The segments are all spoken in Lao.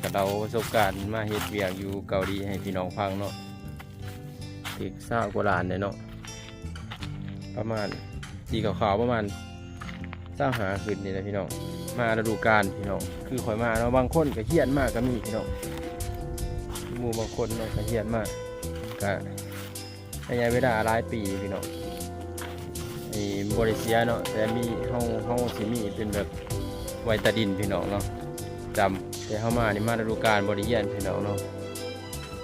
ກໍເລົ່າປະສົບການມາເຮັດວຽກຢູ່ເກົາຫຼີໃຫ້ພີ່ນ້ອງຟັງເນາະ. ຖືກຊາວກວ່າລ້ານເດ້ເນາະ ປະມານ ຕີຄ່າວໆປະມານຊາວຫ້າຂຶ້ນນີ້ແຫຼະພີ່ນ້ອງ. ມາລະດູການພີ່ນ້ອງ ຄືຂ້ອຍມາເນາະ ບາງຄົນກໍຮຽນມາກໍມີພີ່ນ້ອງ. ໝູ່ບາງຄົນເນາະກໍຮຽນມາ ກະໄລຍະເວລາຫຼາຍປີພີ່ນ້ອງ ນີ້ບໍ່ໄດ້ເສຍເນາະ ແຕ່ມີເຮົາ ເຮົາຊິມີເປັນແບບໄວ້ໃຕ້ດິນພີ່ນ້ອງເນາະ ຈຳ. ແຕ່ເຮົາມານີ້ມາລະດູການບໍ່ໄດ້ຮຽນພີ່ນ້ອງເນາະ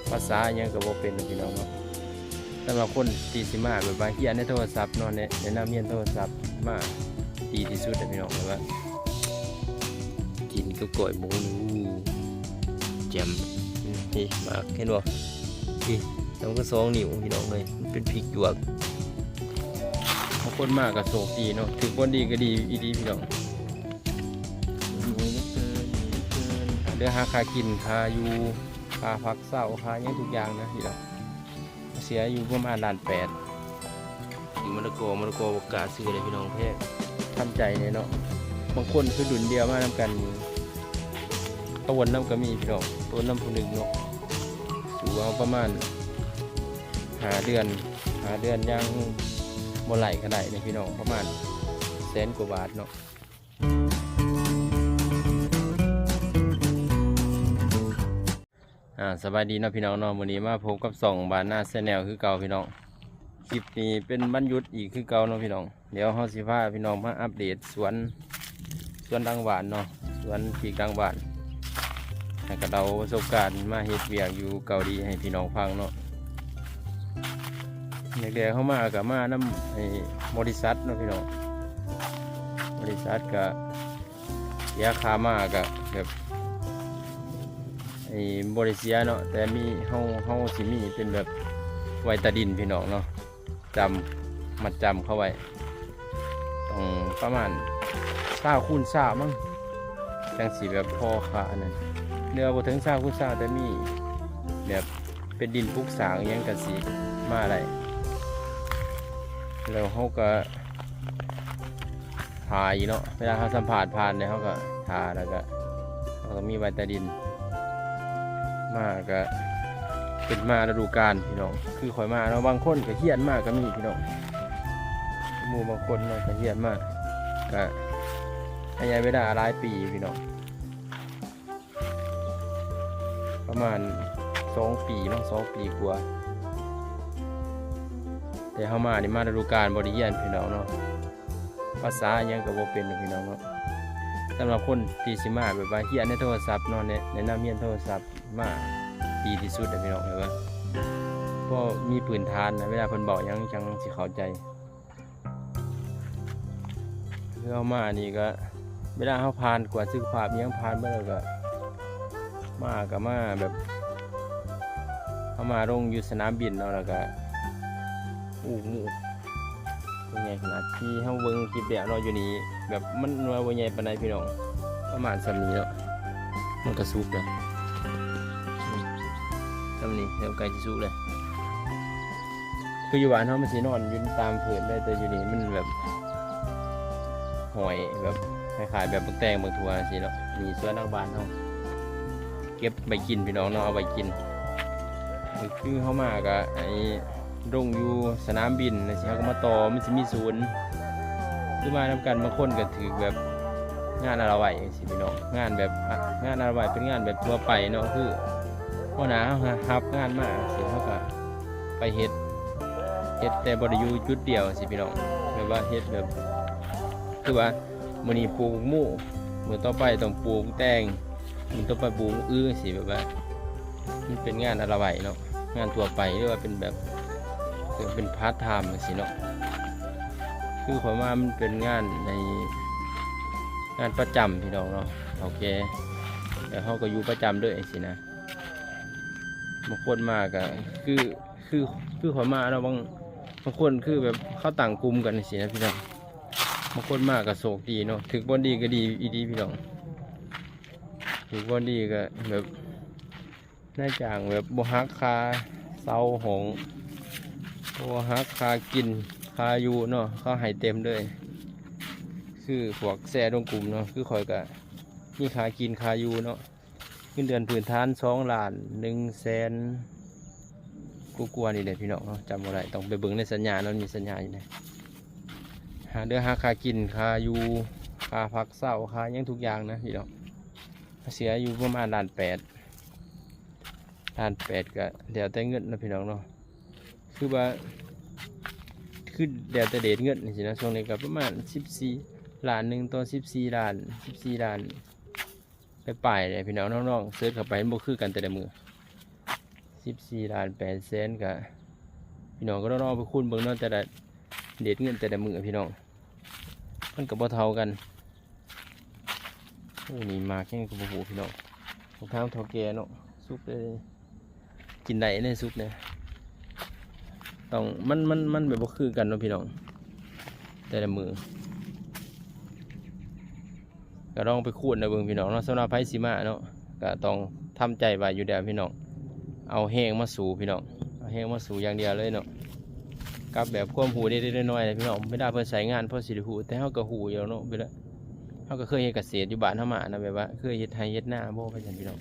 ພາສາຫຍັງກໍບໍ່ເປັນພີ່ນ້ອງເນາະ. ສຳລັບຄົນທີ່ຊິມາແບບວ່າຮຽນໃນໂທລະສັບເນາະ ແນະ ແນະນຳຮຽນໂທລະສັບ ມາດີທີ່ສຸດແຫຼະພີ່ນ້ອງ ແບບວ່າ ກິນກັບກ້ອຍໝູນີ້ ແຈ່ມ. ນີ້ ໝາກ ເຫັນບໍ່? ນີ້ ຕ້ອງສອງນິ້ວພີ່ນ້ອງເອີຍ ມັນເປັນພິກຢວກ. ບາງຄົນມາກໍໂຊກດີເນາະ ຖືກບ່ອນດີກໍດີອີ່ຫຼີພີ່ນ້ອງ. ເຫຼືຫາຄ່າກິນ ຄ່າຢູ່ ຄ່າພັກເຊົາ ຄ່າຫຍັງທຸກຢ່າງນະພີ່ນ້ອງ. ເສຍຢູ່ປະມານລ້ານແປດ. ຢູ່ມະລະກໍ ມະລະກໍບໍ່ກ້າຊື້ເລີຍພີ່ນ້ອງ ແພງ ທຳໃຈແດ່ເນາະ. ບາງຄົນຄືລຸ້ນດຽວມານຳກັນນີ້ ໂຕນນຳກໍມີພີ່ນ້ອງ ໂຕນນຳຜູ້ໜຶ່ງເນາະ. ຖືວ່າປະມານຫ້າເດືອນ ຫ້າເດືອນຍັງບໍ່ໄຫຼກໍໄດ້ເດ້ພີ່ນ້ອງ ປະມານແສນກວ່າບາດເນາະ. ອ່າ ສະບາຍດີເນາະພີ່ນ້ອງເນາະ ມື້ນີ້ມາພົບກັບຊ່ອງບ້ານນາແຊນແນວຄືເກົ່າພີ່ນ້ອງ. ຄລິບນີ້ເປັນວັນຢຸດອີກຄືເກົ່າເນາະພີ່ນ້ອງ. ດຽວເຮົາຊິພາພີ່ນ້ອງມາອັບເດດສວນ ສວນຫຼັງບ້ານເນາະ ສວນປີກຫຼັງບ້ານ ແລ້ວກໍເລົ່າປະສົບການມາເຮັດວຽກຢູ່ເກົາຫຼີໃຫ້ພີ່ນ້ອງຟັງເນາະ. ແລກໆເຮົາມາກໍມານຳ ໄອ້ ບໍລິສັດເນາະພີ່ນ້ອງ ບໍລິສັດກໍ ເສຍຄ່າມາກະແບບ ໄອ້ ບໍ່ໄດ້ເສຍເນາະ ແຕ່ມີ ເຮົາ ເຮົາຊິມີເປັນແບບໄວ້ໃຕ້ດິນພີ່ນ້ອງເນາະ ຈຳ ມັດຈຳເຂົາໄວ້ ຕ້ອງປະມານຊາວຄູນຊາວມັ້ງ ຈັ່ງຊິແບບພໍຄ່າອັນນັ້ນ ຫຼືວ່າບໍ່ເຖິງຊາວຄູນຊາວ ແຕ່ມີແບບເປັນດິນປຸກສ້າງຫຍັງກະຊິມາໄດ້. ແລ້ວເຮົາກະ ຖ້າອີກເນາະ ເວລາເຮົາສຳພາດຜ່ານແລ້ວ ເຮົາກໍຖ້າ ແລ້ວກໍເຮົາກໍມີໄວ້ໃຕ້ດິນ. ມາກໍເປັນມາລະດູການພີ່ນ້ອງ ຄືຂ້ອຍມາເນາະ ບາງຄົນກໍຮຽນມາກໍມີພີ່ນ້ອງ ໝູ່ບາງຄົນເນາະກໍຮຽນມາ ກໍໄລຍະເວລາຫຼາຍປີພີ່ນ້ອງ. ປະມານສອງປີເນາະ ສອງປີກວ່າ ແຕ່ເຮົາມານີ້ມາລະດູການບໍ່ໄດ້ຮຽນພີ່ນ້ອງເນາະ ພາສາຫຍັງກໍບໍ່ເປັນພີ່ນ້ອງເນາະ. ສຳລັບຄົນທີ່ຊິມາແບບວ່າຮຽນໃນໂທລະສັບເນາະ ແນະ ແນະນຳຮຽນໂທລະສັບ ມາດີທີ່ສຸດແຫຼະພີ່ນ້ອງ ແບບວ່າພໍມີພື້ນຖານນະ ເວລາເພິ່ນເວົ້າຫຍັງຈັ່ງຊິເຂົ້າໃຈ. ຄືເຮົາມານີ້ກໍ ເວລາເຮົາຜ່ານກວດສຸຂະພາບອີ່ຫຍັງຜ່ານເບິດ ແລ້ວກໍມາ ກໍມາແບບ ເຮົາມາລົງຢູ່ສະໜາມບິນເນາະ ແລ້ວກໍອູກໝູ ຕົວໃຫຍ່ຂະໜາດທີ່ເຮົາເບິ່ງຄລິບແລ້ວເນາະ. ຢູ່ນີ້ແບບມັນວ່າບໍ່ໃຫຍ່ປານໃດພີ່ນ້ອງ ປະມານສ່ຳນີ້ເນາະ ມັນກໍສຸກແລ້ວ ສ່ຳນີ້ ເລີ່ມໃກ້ຊິສຸກແລ້ວ. ຄືຢູ່ບ້ານເຮົາມັນຊິນອນຢູ່ຕາມພື້ນເລີຍ ແຕ່ຢູ່ນີ້ມັນແບບຫ້ອຍ ແບບຄ້າຍໆແບບບັກແຕງບັກຖົ່ວຈັ່ງຊີ້ເນາະ. ນີ້ສວນຫຼັງບ້ານເຮົາ ເກັບໄວ້ກິນພີ່ນ້ອງເນາະ ເອົາໄວ້ກິນ. ຄືເຮົາມາກໍໄອ້ລົງຢູ່ສະໜາມບິນຈັ່ງຊີ້ ເຮົາກໍມາຕໍ່ ມັນຊິມີສູນ ຄືມານຳກັນ. ບາງຄົນກໍຖືກແບບງານອະລະໄວ ຊີ້ພີ່ນ້ອງ ງານແບບ ອະ ງານອະລະໄວເປັນງານແບບທົ່ວໄປເນາະ ຄືຫົວໜ້າເຮົາ ຮ- ຮັບງານມາຊີ້ ເຮົາກໍໄປເຮັດ ເຮັດແຕ່ບໍ່ໄດ້ຢູ່ຈຸດດຽວຊີ້ພີ່ນ້ອງ ແບບວ່າເຮັດແບບ ຄືວ່າມື້ນີ້ປູກໝູ ມື້ຕໍ່ໄປຕ້ອງປູກແຕງ ມື້ຕໍ່ໄປປູກອຶຈັ່ງຊີ້ ແບບວ່າ ມັນເປັນງານອະລະໄວເນາະ ງານທົ່ວໄປ ຫຼືວ່າເປັນແບບ ເປັນພາດທາມຈັ່ງຊີ້ເນາະ. ຄືຂ້ອຍມາມັນເປັນງານໃນ ງານປະຈຳພີ່ນ້ອງເນາະ ເຖົ້າແກ່ ແລ້ວເຮົາກໍຢູ່ປະຈຳເລີຍຈັ່ງຊີ້ນະ. ບາງຄົນມາກໍຄື ຄື ຄືຂ້ອຍມາເນາະ ບາງ ບາງຄົນຄືແບບເຂົາຕັ້ງກຸ່ມກັນຈັ່ງຊີ້ນະພີ່ນ້ອງ. ບາງຄົນມາກໍໂຊກດີເນາະ ຖືກບ່ອນດີກໍດີອີ່ຫຼີພີ່ນ້ອງ ຖືກບ່ອນດີກໍແບບ ນາຍຈ້າງແບບບໍ່ຫັກຄ່າເຊົ່າຫ້ອງ ບໍ່ຫັກຄ່າກິນຄ່າຢູ່ເນາະ ເຂົາໃຫ້ເຕັມເລີຍ. ຄືພວກແຊລົງກຸ່ມເນາະ ຄືຂ້ອຍກະມີຄ່າກິນຄ່າຢູ່ເນາະ ເງິນເດືອນພື້ນຖານສອງລ້ານໜຶ່ງແສນກວ່າໆນີ້ແຫຼະພີ່ນ້ອງເນາະ ຈຳບໍ່ໄດ້ ຕ້ອງໄປເບິ່ງໃນສັນຍາເນາະ ມີສັນຍາຢູ່ໃນ ຫາເດືອນ ຫາຄ່າກິນ ຄ່າຢູ່ ຄ່າພັກເຊົາ ຄ່າຫຍັງທຸກຢ່າງນະພີ່ນ້ອງ ເສຍຢູ່ປະມານລ້ານແປດ ລ້ານແປດ ກໍແລ້ວແຕ່ເງິນເນາະພີ່ນ້ອງເນາະ ຄືວ່າ ຄືແລ້ວແຕ່ເດດເງິນຈັ່ງຊີ້ນະ ຊ່ວງນີ້ກໍປະມານສິບສີ່ ລ້ານໜຶ່ງຕໍ່ສິບສີ່ລ້ານ ສິບສີ່ລ້ານ ໄປປາຍແຫຼະພີ່ນ້ອງ ນ້ອງໆເສີດເຂົ້າໄປ ມັນບໍ່ຄືກັນແຕ່ລະມື້ ສິບສີ່ລ້ານແປດແສນ ກະພີ່ນ້ອງກໍລອງເອົາໄປຄູນເບິ່ງເນາະ ແຕ່ລະເດດເງິນແຕ່ລະມື້ພີ່ນ້ອງ ມັນກໍບໍ່ເທົ່າກັນ. ໂອ້ ນີ້ໝາກຫຍັງກໍບໍ່ຮູ້ພີ່ນ້ອງ ຕ້ອງຖາມເຖົ້າແກ່ເນາະ ສຸກເລີຍ ກິນໄດ້ເດ້ສຸກເດ້ ຕ້ອງ ມັນ ມັນ ມັນແບບບໍ່ຄືກັນເນາະພີ່ນ້ອງ ແຕ່ລະມື້ ກໍລອງໄປຄູນເບິ່ງພີ່ນ້ອງເນາະ ສຳລັບໃຜຊິມາເນາະ ກໍຕ້ອງທຳໃຈໄວ້ຢູ່ແລ້ວພີ່ນ້ອງ ເອົາແຮງມາສູ້ພີ່ນ້ອງ ເອົາແຮງມາສູ້ຢ່າງດຽວເລີຍເນາະ ກັບແບບຄວາມຮູ້ເລັກໆນ້ອຍໆນະພີ່ນ້ອງ ເວລາເພິ່ນໃຊ້ງານພໍຊິໄດ້ຮູ້ ແຕ່ເຮົາກໍຮູ້ຢູ່ເນາະ ເວລາ ເຮົາກໍເຄີຍເຮັດກະເສດຢູ່ບ້ານເຮົາມານະ ແບບວ່າເຄີຍເຮັດໄຮ່ເຮັດນາບໍ່ ວ່າຊັ້ນພີ່ນ້ອງ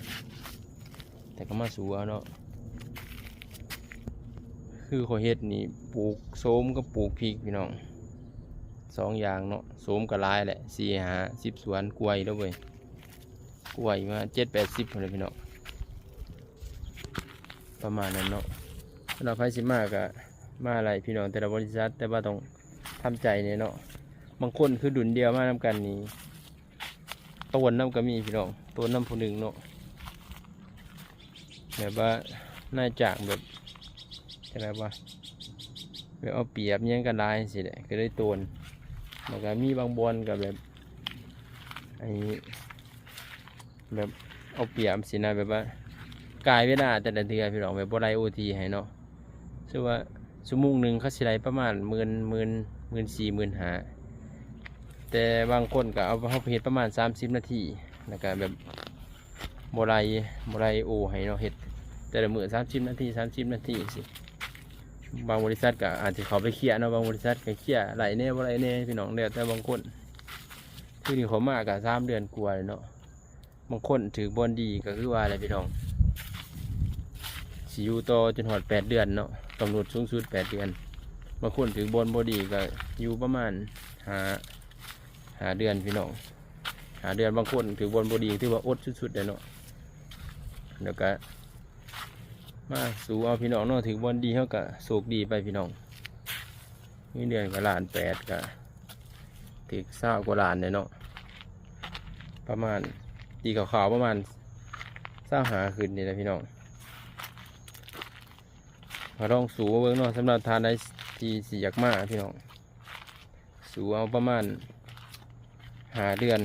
ແຕ່ກໍມາສູ້ເອົາເນາະ ຄືຂ້ອຍເຮັດນີ້ ປູກໂສມກັບປູກພິກພີ່ນ້ອງ ສອງຢ່າງເນາະ ໂສມກໍຫຼາຍແຫຼະ ສີ່ຫ້າສິບສວນ ກວາຍແລ້ວເວີຍ ກວາຍມາເຈັດແປດສິບພຸ້ນແຫຼະພີ່ນ້ອງ ປະມານນັ້ນເນາະ ສຳລັບໃຜຊິມາກໍມາໄດ້ພີ່ນ້ອງ ແຕ່ລະບໍລິສັດ ແຕ່ວ່າຕ້ອງທຳໃຈແດ່ເນາະ ບາງຄົນຄືດຸນດຽວມານຳກັນນີ້ ໂຕນນຳກໍມີພີ່ນ້ອງ ໂຕນນຳຜູ້ໜຶ່ງເນາະ ແບບວ່ານາຍຈ້າງແບບ ຈັ່ງໃດວະ ແບບເອົາປຽບຫຍັງກັນຫຼາຍຈັ່ງຊີ້ແຫຼະ ກໍເລີຍໂຕນ ແລ້ວກໍມີບາງບ່ອນກໍແບບ ໄອ້ ແບບເອົາປຽບຊີ້ນະ ແບບວ່າກ່າຍເວລາແຕ່ລະເທື່ອພີ່ນ້ອງ ແບບບໍ່ໄດ້ໂອທີໃຫ້ເນາະ ຄືວ່າຊົ່ວໂມງໜຶ່ງເຂົາຊິໄດ້ປະມານໝື່ນ ໝື່ນ ໝື່ນສີ່ ໝື່ນຫ້າ ແຕ່ບາງຄົນກໍເອົາ ເຮົາໄປເຮັດປະມານສາມສິບນາທີ ແລ້ວກໍແບບບໍ່ໄດ້ ບໍ່ໄດ້ໂອໃຫ້ເນາະ ເຮັດແຕ່ລະມື້ສາມສິບນາທີ ສາມສິບນາທີຈັ່ງຊີ້ ບາງບໍລິສັດກໍອາດຈະເຂົ້າໄປເຄຍເນາະ ບາງບໍລິສັດກໍເຄຍໄດ້ແດ່ ບໍ່ໄດ້ແດ່ ພີ່ນ້ອງ ແລ້ວແຕ່ບາງຄົນ ຄືນີ້ເຂົ້າມາກໍສາມເດືອນກວ່າແລ້ວເນາະ ບາງຄົນຖືກບ່ອນດີກໍຄືວ່າແຫຼະພີ່ນ້ອງ ຊິຢູ່ຕໍ່ຈົນຮອດແປດເດືອນເນາະ ກຳນົດສູງສຸດແປດເດືອນ ບາງຄົນຖືກບ່ອນບໍ່ດີກໍຢູ່ປະມານຫ້າ ຫ້າເດືອນພີ່ນ້ອງ ຫ້າເດືອນ ບາງຄົນຖືກບ່ອນບໍ່ດີຖືວ່າອົດສຸດໆແລ້ວເນາະ ແລ້ວກໍມາສູ້ເອົາພີ່ນ້ອງເນາະ ຖືກບ່ອນດີເຮົາກໍໂຊກດີໄປພີ່ນ້ອງ ເງິນເດືອນກໍລ້ານແປດ ກໍຖືກຊາວກວ່າລ້ານແຫຼະເນາະ ປະມານ ຕີຄ່າວໆປະມານຊາວຫ້າຂຶ້ນນີ້ແຫຼະພີ່ນ້ອງ ກໍລອງສູ້ເບິ່ງເນາະ ສຳລັບທ່ານໃດທີ່ ທີ່ຢາກມາພີ່ນ້ອງ ສູ້ເອົາປະມານຫ້າເດືອນ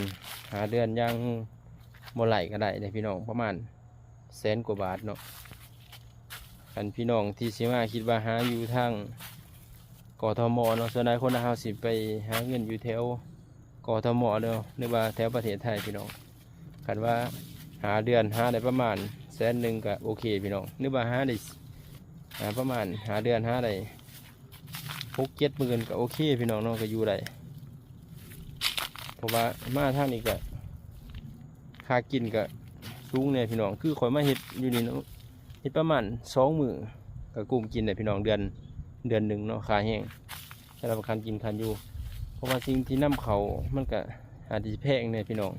ຫ້າເດືອນ ຢ່າງບໍ່ຫຼາຍກໍໄດ້ເດ້ພີ່ນ້ອງ ປະມານແສນກວ່າບາດເນາະ ຄັນພີ່ນ້ອງທີ່ຊິມາຄິດວ່າຫາຢູ່ທາງ ກທມ ເນາະ ສ່ວນຫຼາຍຄົນລາວເຮົາຊິໄປຫາເງິນຢູ່ແຖວ ກທມ ເນາະ ຫຼືວ່າແຖວປະເທດໄທພີ່ນ້ອງ ຄັນວ່າຫ້າເດືອນຫາໄດ້ປະມານແສນໜຶ່ງກໍໂອເຄພີ່ນ້ອງ ຫຼືວ່າຫາໄດ້ ຫາປະມານຫ້າເດືອນຫາໄດ້ຫົກເຈັດໝື່ນກໍໂອເຄພີ່ນ້ອງເນາະ ກໍຢູ່ໄດ້ ເພາະວ່າມາທາງນີ້ກໍຄ່າກິນກໍສູງແດ່ພີ່ນ້ອງ ຄືຂ້ອຍມາເຮັດຢູ່ນີ້ເນາະ ເຮັດປະມານສອງມື້ກໍກຸ້ມກິນໄດ້ພີ່ນ້ອງ ເດືອນ ເດືອນໜຶ່ງເນາະ ຄ່າແຮງ ສຳລັບຄ່າກິນຄ່າຢູ່ ເພາະວ່າສິ່ງທີ່ນຳເຂົ້າມັນກໍອາດຈະແພງແດ່ພີ່ນ້ອງ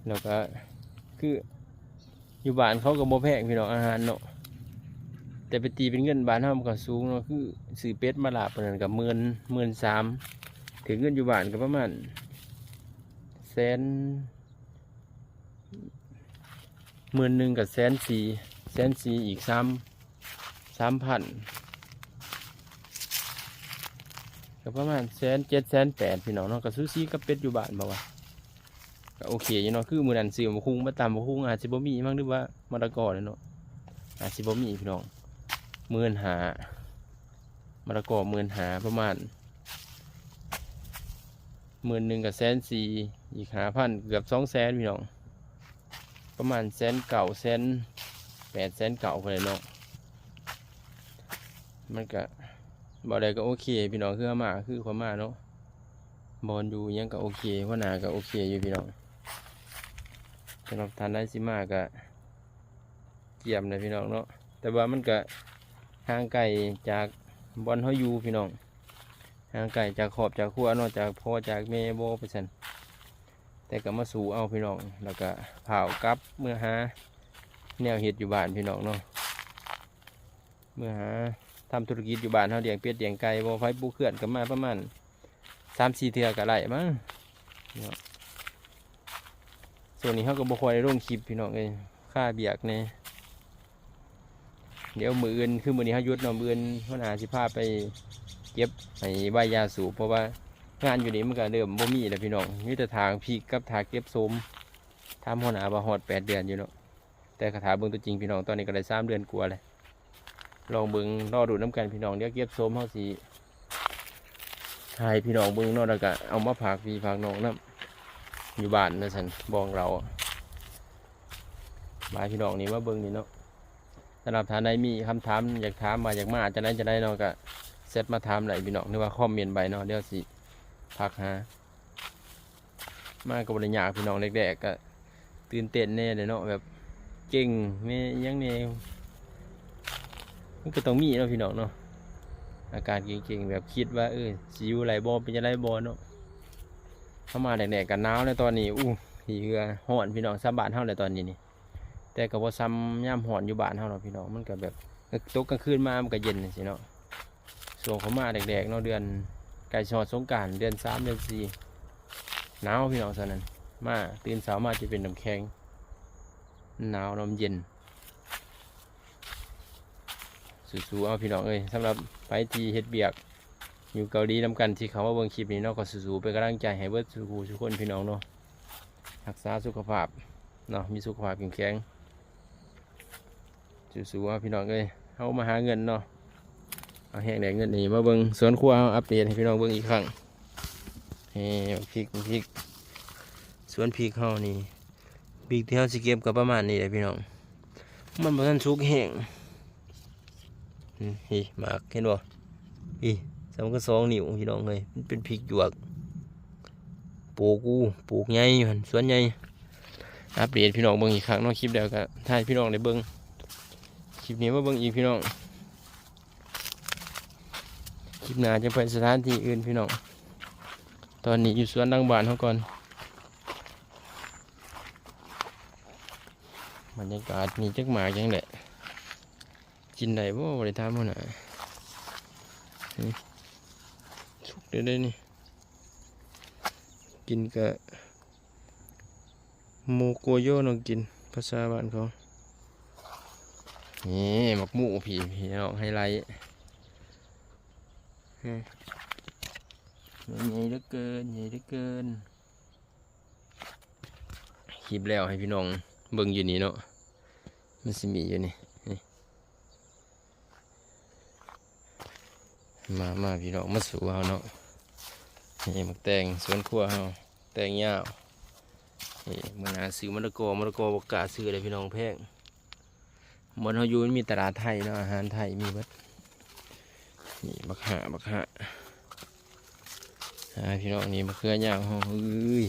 ແລ້ວກໍຄື ຢູ່ບ້ານເຂົາກໍບໍ່ແພງພີ່ນ້ອງ ອາຫານເນາະ ແຕ່ໄປຕີເປັນເງິນບ້ານເຮົາມັນກໍສູງເນາະ ຄືຊື້ເປັດມາລາບປານນັ້ນກໍໝື່ນ ໝື່ນສາມ ຖືກເງິນຢູ່ບ້ານກໍປະມານແສນ ໝື່ນໜຶ່ງກໍແສນສີ່ ແສນສີ່ອີກສາມ ສາມພັນ ກໍປະມານແສນເຈັດ ແສນແປດພີ່ນ້ອງເນາະ ກໍສູສີກັບເປັດຢູ່ບ້ານບໍ່ວະ ກໍໂອເຄຢູ່ເນາະ ຄືມື້ນັ້ນຊື້ບັກຫຸ່ງມາຕຳບັກຫຸ່ງ ອາດຊິບໍ່ມີມັ້ງ ຫຼືວ່າມະລະກອແຫຼະເນາະ ອາດຊິບໍ່ມີພີ່ນ້ອງ ໝື່ນຫ້າ ມະລະກອໝື່ນຫ້າ ປະມານໝື່ນໜຶ່ງກໍແສນສີ່ ອີກຫ້າພັນ ເກືອບສອງແສນພີ່ນ້ອງ ປະມານແສນເກົ້າ ແສນແປດ ແສນເກົ້າພຸ້ນແຫຼະເນາະ ມັນກະ ເວົ້າໄດ້ກໍໂອເຄພີ່ນ້ອງ ຄືເຮົາມາ ຄືຂ້ອຍມາເນາະ ບ່ອນຢູ່ຫຍັງກໍໂອເຄ ຫົວໜ້າກໍໂອເຄຢູ່ພີ່ນ້ອງ ສຳລັບທ່ານໃດຊິມາກະກຽມເດີພີ່ນ້ອງເນາະ ແຕ່ວ່າມັນກະຫ່າງໄກຈາກບ່ອນເຮົາຢູ່ພີ່ນ້ອງ ຫ່າງໄກຈາກຄອບຈາກຄົວເນາະ ຈາກພໍ່ຈາກແມ່ບໍ່ໄປຊັ້ນ ແຕ່ກະມາສູ້ເອົາພີ່ນ້ອງ ແລ້ວກະພາວກັບເມືອຫາແນວເຮັດຢູ່ບ້ານພີ່ນ້ອງເນາະ ເມືອຫາທຳທຸລະກິດຢູ່ບ້ານເຮົາ ລ້ຽງເປັດລ້ຽງໄກ່ບໍ່ ໄປປູກເຮືອນກະມາປະມານສາມສີ່ເທື່ອກະໄດ້ມັ້ງເນາະ. ຊ່ວງນີ້ເຮົາກະບໍ່ຄ່ອຍໄດ້ລົງຄລິບພີ່ນ້ອງເອີຍ ຄາວຽກແດ່ ດຽວມື້ອື່ນ ຄືມື້ນີ້ເຮົາຢຸດເນາະ ມື້ອື່ນຫົວໜ້າຊິພາໄປເກັບໃຫ້ໃບຢາສູບ ເພາະວ່າງານຢູ່ນີ້ມັນກະເລີ່ມບໍ່ມີແລ້ວພີ່ນ້ອງ ມີແຕ່ຖາກພິກກັບຖາກເກັບໂສມ ຖາມຫົວໜ້າວ່າຮອດແປດເດືອນຢູ່ເນາະ ແຕ່ກະຖ້າເບິ່ງຕົວຈິງພີ່ນ້ອງ ຕອນນີ້ກະໄດ້ສາມເດືອນກວ່າແລ້ວ ລອງເບິ່ງ ລໍລຸ້ນນຳກັນພີ່ນ້ອງ ດຽວເກັບໂສມເຮົາຊິຖ່າຍໃຫ້ພີ່ນ້ອງເບິ່ງເນາະ ແລ້ວກະເອົາມາຝາກພີ່ຝາກນ້ອງນຳ ຢູ່ບ້ານວ່າຊັ້ນ ບອກເລົ່າບາຍພີ່ນ້ອງນີ້ ມາເບິ່ງນີ້ເນາະ. ສຳລັບທ່ານໃດມີຄຳຖາມຢາກຖາມວ່າຢາກມາຈັ່ງໃດຈັ່ງໃດເນາະ ກະແຊັດມາຖາມໄດ້ພີ່ນ້ອງ ຫຼືວ່າຄອມເມັນໄວ້ເນາະ ດຽວຊິທັກຫາ. ມາກະບໍ່ໄດ້ຍາກພີ່ນ້ອງ ແລກໆກະຕື່ນເຕັ້ນແດ່ເດເນາະ ແບບເກັ່ງແດ່ຫຍັງແດ່ ມັນກະຕ້ອງມີເນາະພີ່ນ້ອງເນາະ ອາການເກັ່ງໆ ແບບຄິດວ່າ ເອີ ຊິຢູ່ໄດ້ບໍ່ ເປັນຈັ່ງໃດບໍ່ເນາະ. ເຮົາມາແລກໆກະໜາວແລ້ວຕອນນີ້ ອູ້ ຂີ້ເຫື່ອຮ້ອນພີ່ນ້ອງ ສ່ຳບ້ານເຮົາແລ້ວຕອນນີ້ນີ້ ແຕ່ກະບໍ່ສ່ຳຍາມຮ້ອນຢູ່ບ້ານເຮົາເນາະພີ່ນ້ອງ ມັນກະແບບ ເອີ ຕົກກາງຄືນມາມັນກະເຢັນຈັ່ງຊີ້ເນາະ. ຊ່ວງເຂົ້າມາແລກໆເນາະ ເດືອນໃກ້ຊິຮອດສົງການ ເດືອນສາມ ເດືອນສີ່ ໜາວພີ່ນ້ອງ ຊ່ວງນັ້ນ ມາຕື່ນເຊົ້າມາຈະເປັນນ້ຳແຂງ ໜາວເນາະ ມັນເຢັນ ສູ້ໆເອົາພີ່ນ້ອງເອີຍ. ສຳລັບໃຜທີ່ເຮັດວຽກຢູ່ເກົາຫຼີນຳກັນ ທີ່ເຂົ້າມາເບິ່ງຄລິບນີ້ເນາະ ກະສູ້ໆເປັນກຳລັງໃຈໃຫ້ເບິດສູ່ຜູ້ສູ່ຄົນພີ່ນ້ອງເນາະ ຮັກສາສຸຂະພາບເນາະ ມີສຸຂະພາບເຂັ້ມແຂງ ສູ້ໆເອົາພີ່ນ້ອງເອີຍ ເຮົາມາຫາເງິນເນາະ ເອົາແຮງໄດ້ເງິນນີ້ ມາເບິ່ງສວນຄົວເຮົາ ອັບເດດໃຫ້ພີ່ນ້ອງເບິ່ງອີກຄັ້ງ. ນີ້ ພິກ ພິກ ສວນພິກເຮົານີ້ ພິກທີ່ເຮົາຊິເກັບກະປະມານນີ້ແຫຼະພີ່ນ້ອງ ມັນບໍ່ທັນສຸກແຮງ. ນີ້ ໝາກ ເຫັນບໍ່ ນີ້ ສ່ຳກັນສອງນິ້ວພີ່ນ້ອງເອີຍ ມັນເປັນພິກຫຍວກ ປູກ ປູກໃຫຍ່ຢູ່ຫັ້ນ ສວນໃຫຍ່. ອັບເດດພີ່ນ້ອງເບິ່ງອີກຄັ້ງເນາະ ຄລິບແລ້ວກະຖ່າຍໃຫ້ພີ່ນ້ອງໄດ້ເບິ່ງ ຄລິບນີ້ມາເບິ່ງອີກພີ່ນ້ອງ ຄລິບໜ້າຈະໄປສະຖານທີ່ອື່ນພີ່ນ້ອງ ຕອນນີ້ຢູ່ສວນຫຼັງບ້ານເຮົາກ່ອນ. ບັນຍາກາດນີ້ຈັກໝາກຫຍັງແຫຼະ ກິນໄດ້ບໍ່ ບໍ່ໄດ້ຖາມຫົວໜ້າ. ນີ້ ສຸກແລ້ວເດ້ນີ້ ກິນກະໂມໂກໂຍເນາະ ກິນພາສາບ້ານເຂົາ. ນີ້ໝາກໝູ່ພີ່ ພີ່ນ້ອງ ໄຮໄລ ໃຫຍ່ເຫຼືອເກີນ ໃຫຍ່ເຫຼືອເກີນ. ຄລິບແລ້ວໃຫ້ພີ່ນ້ອງເບິ່ງຢູ່ນີ້ເນາະ ມັນຊິມີຢູ່ນີ້ ນີ້ ມາ ມາພີ່ນ້ອງ ມາສູ່ເຮົາເນາະ. ນີ້ໝາກແຕງສວນຄົວເຮົາ ແຕງຍາວ. ນີ້ມື້ໜ້າຊື້ມະລະກໍ ມະລະກໍບໍ່ກ້າຊື້ເດ້ພີ່ນ້ອງ ແພງ. ບ່ອນເຮົາຢູ່ມັນມີຕະຫຼາດໄທເນາະ ອາຫານໄທມີເບິດ. ນີ້ບັກຫາ ບັກຫາ ອ່າ ພີ່ນ້ອງ ນີ້ມະເຂືອຍາວເຮົາ ເອີຍ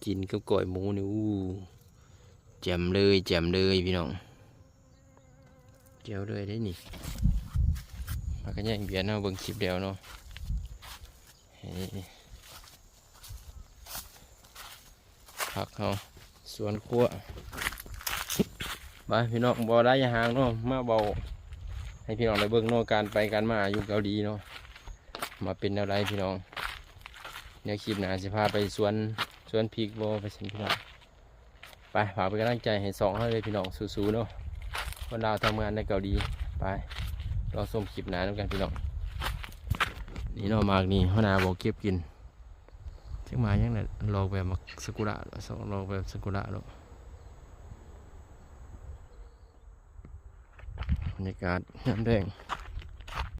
ກິນກັບກ້ອຍໝູນີ້ ອູ້ ແຈ່ມເລີຍ ແຈ່ມເລີຍພີ່ນ້ອງ ແຈ່ວເລີຍເດ້ນີ້. ພາກັນແຍ່ງບຽນເຮົາເບິ່ງຄລິບແລ້ວເນາະ ນີ້ ຜັກເຮົາ ສວນຄົວ. ມາພີ່ນ້ອງ ບໍ່ໄດ້ຫາງເນາະ ມາເວົ້າໃຫ້ພີ່ນ້ອງໄດ້ເບິ່ງເນາະ ການໄປການມາຢູ່ເກົາຫຼີເນາະ ວ່າເປັນແນວໃດພີ່ນ້ອງ. ດຽວຄລິບໜ້າຊິພາໄປສວນ ສວນພິກບໍ່ ໄປຊັ້ນພີ່ນ້ອງ. ໄປ ຝາກເປັນກຳລັງໃຈໃຫ້ຊ່ອງເຮົາເດີພີ່ນ້ອງ ສູ້ໆເນາະ ຄົນລາວທຳງານໃນເກົາຫຼີ. ໄປ ລໍຊົມຄລິບໜ້ານຳກັນພີ່ນ້ອງ. ນີ້ເນາະ ໝາກນີ້ຫົວໜ້າບອກເກັບກິນ ຈັກໝາກຫຍັງແຫຼະ ຫຼອກແບບໝາກຊາກຸຣະ ຫຼອກແບບຊາກຸຣະເນາະ. ບັນຍາກາດຍາມແລງ